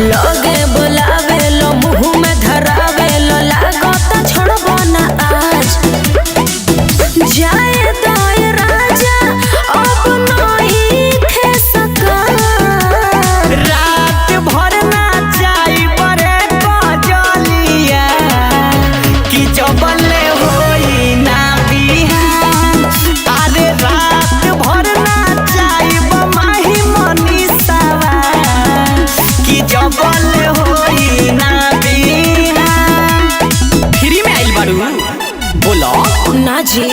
लगे बोलावे लो मुंह में धरावे लो, लागत छोड़बो ना आज। जाए दाए राजा अब नहीं खे सका। रात भर नाचाई बरे कजलिया कि जबले होई ना बिहान। अरे रात भर नाचाई माही मनीषावा कि जबले होई ना बिहान। फ्री में आइल बारू बोलो। ना जी।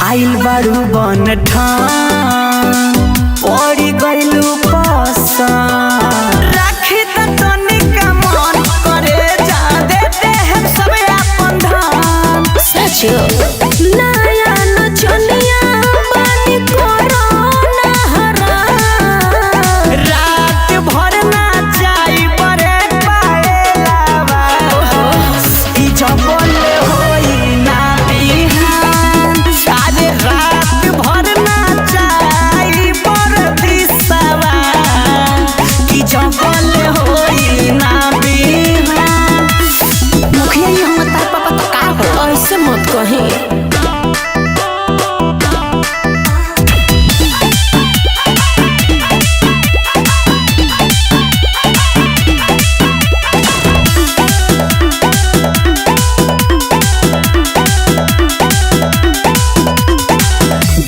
आइल बारू बन ठान पड़ी गइलू पसन। राखी त तनिका मन करे जा देते हम सब अपन धान। सच नया नचनिया बानी कोरोना हरा। रात भर नाचाई बरे पाएलावा ई जबले होई ना बिहान। अरे रात भर नाचाई बर दिसवा कि जबले होई ना बिहान। मुखिया ये हम तार पापा तो का हो। ऐसे मत कहीं।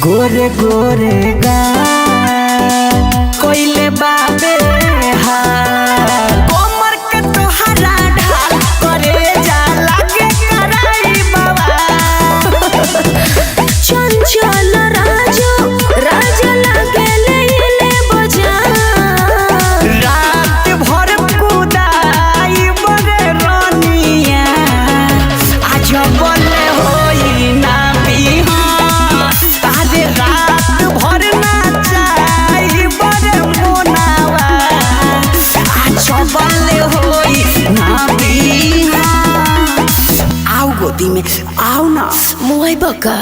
गोरे गोरे गा कोइले बाबे हाल। कोमर के तोहरा ढाल करे जा लागे कराई बाबा। चंचल राजू राजा लागे ले ले बजा। रात भर कुदाई बरे रनिया आज बोले होई ना बिहान। अरे रात भर नाचाई बरे मोनावा आज बोले होई ना बिहान। आओ गोदी में आओ ना। मुआई बका।